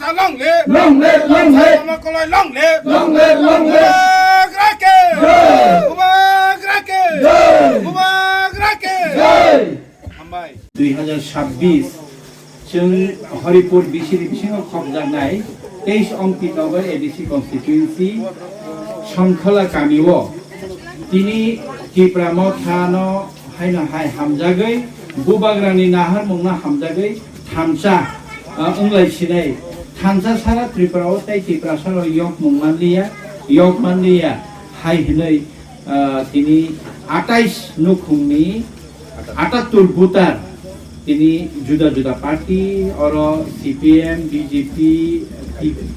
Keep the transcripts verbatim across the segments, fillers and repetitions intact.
Long live! Long live, long live! Saikolma Koloi long live! Long live, long live! Bubagra ke! Jai! Bubagra ke! Jai! Bubagra ke! Jai! Hambai. Dui hazar sabbish, chwng Horipur bisiri bisingo khopjaknai teis Ompi Nagar A D C constituency Sonkhola kamio tini Tipra Mothano haino hai hamjagwi, Bubagrani naharmungno hamjagwi thansa, ah, wnglai sinai. Thansa sara Tripura o tei Tiprasa rok yokmung manliya, yok manliya hai hinwi, ah, tini atais nukhungni atattur butar tini juda juda party, oro C P M, B J P,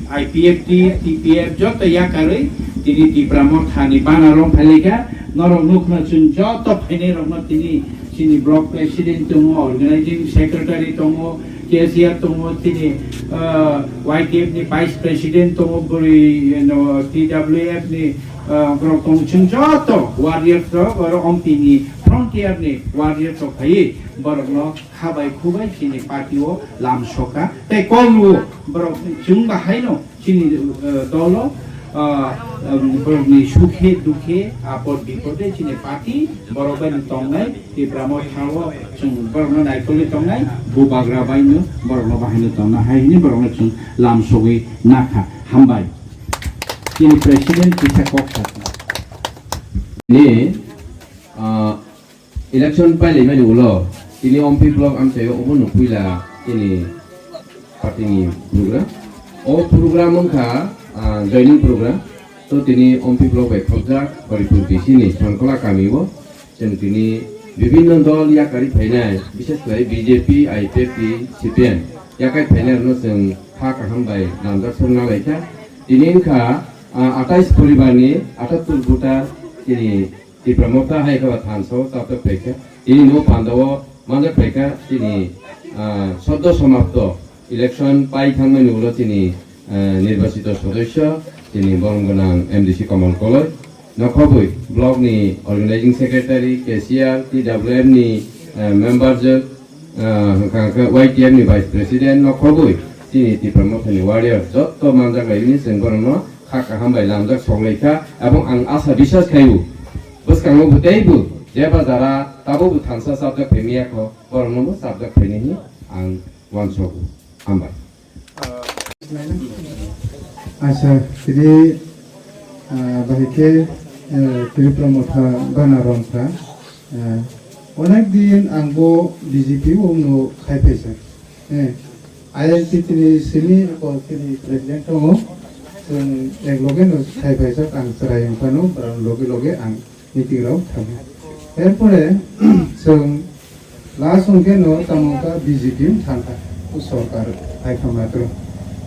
I P F T, T P F joto yakarwi tini Tipra Mothani bana rong phailika. Norok nukhna chwng joto phainai rokno tini chini block president tongo, organizing secretary tongo, cashier tongo, tini, ah, Y T F ni vice president tongo, bwrwi, no, T W F ni, ah, borok tongo. Chwng joto warriors rok, oro Ompi ni frontier ni warriors rok phaiwi borokno khabai khubai chini party o lam soka tei kol o borok chwng bahaino chini, eh, dolo, ah, um, borokni sukhe dukhe apod bipode chini party borok bai no tongnai, Tipra Motha o chwng borokno naikolwi tongnai, Bubagra bai no borokno bahaino tongna hai hwnwi borokno chwng lam sogwi nakha. Hambai. Chini president kisa kok sakha. Ni, ah, Election pailaimani ulo tini Ompi block amchaio obono puila tini party ni program. O program wngkha, ah, joining program. To tini Ompi block bai khopjak Horipur D C ni Sonkhola kamio chwng tini bibinno dol yakarwi phainai, bishes khlai B J P, I P F T, C P M yakarwi phainai rokno chwng kha kaham bai lamjak sokna laikha. Tini wngkha, ah, atais poribar ni atattur voter tini Tipra Motha hai khe ba thansa o chapjak phaikha. Tini no panda o manjak phaikha tini, ah, soddo somapto election pai thangmani ulo tini, ah, nirbachito sodosyo tini borom gwnang M D C Kamal Koloi. Nokhobwi block ni organizing secretary, cashier, T W M ni, ah, member jwk, ah, hwnkha hwnkhe Y T F ni vice president nokhobwi tini Tipra Motha ni warrior jotto manjak laimani chwng borokno kha kaham bai lamjak soglaikha, ebong ang asa biswas khaio, bwskango bo teibo jeba jara tabukbo thansa chapjak phaimiyakho, boroknobo chapjak phainai hwnwi ang uansogo. Hambai. Acha, tini, ah, bahai khe, eh, Tripura Motha bana romkha. Eh, onek din ang bo B J P o no khai phaisa. Eh, I N T T ni simi ko tini president tongo. Chwng ek loge no khai phaisa, ang chwrai wng phano, borok loge loge ang meeting rok thango. Erpore chwng last hwnkhe no tamo wngkha B J P thangkha, o sorkar hai kha matro.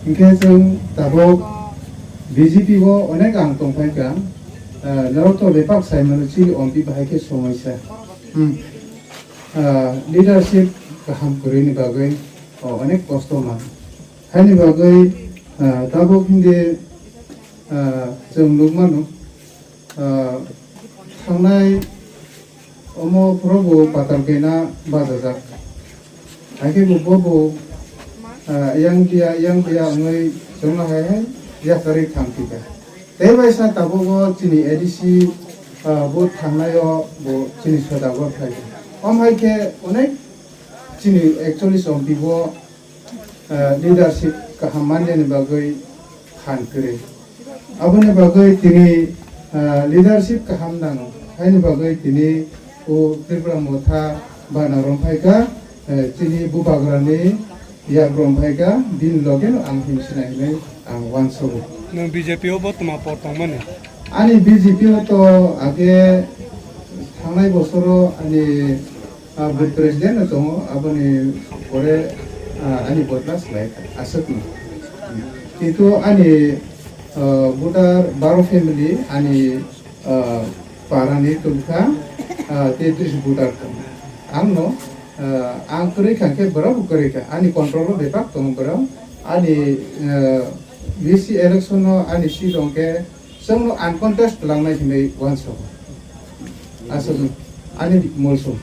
Hinkhe chwng tabok B J P o onek ang tongphaikha, ah, norok to bepak saimano chini ompi bahai khe somoisa. Hmm. Ah, leadership kaham kwrwini bagwi, oh, onek kosto man. Haini bagwi, ah, tabuk hindi, ah, chwng nukmano, ah, thangnai omo phuru bo patal kaina bachajak. Haikhe bo, bo, bo, ah, yang dia, yang dia wngwi chwngno hai hai yakarwi thangphikha. Tei bai sa tabuk o chini A D C, ah, bo thangnai o bo chini soda bo phaikha. Om hai khe onek chini ekchollis ompi bo, ah, leadership kaham manjani bagwi phan kwrwi. Aboni bagwi tini, ah, leadership kaham nango. Haini bagwi tini o Tripura Motha bana romphai kha, eh, chini Bubagrani yak romphai kha, bini loge no ang himsinai hinwi ang uansogo. Nwng B J P o bo tma por tongmani? Ani B J P o to age thangnai bosoro ani, ah, booth president no tongo, aboni pore, ah, ani vote last lai aswkno. Kintu ani, ah, voter baro family ani, ah, parani tongkha, ah, tetris voter tongo. Angno, ah, ang kwrwi kha khe borok bo kwrwi kha. Ani control o bepak tongo borok. Ani, ah, V C election no ani seat hwnkhe chwngno uncontest langnai hinwi uansogo. Aswk ani molso.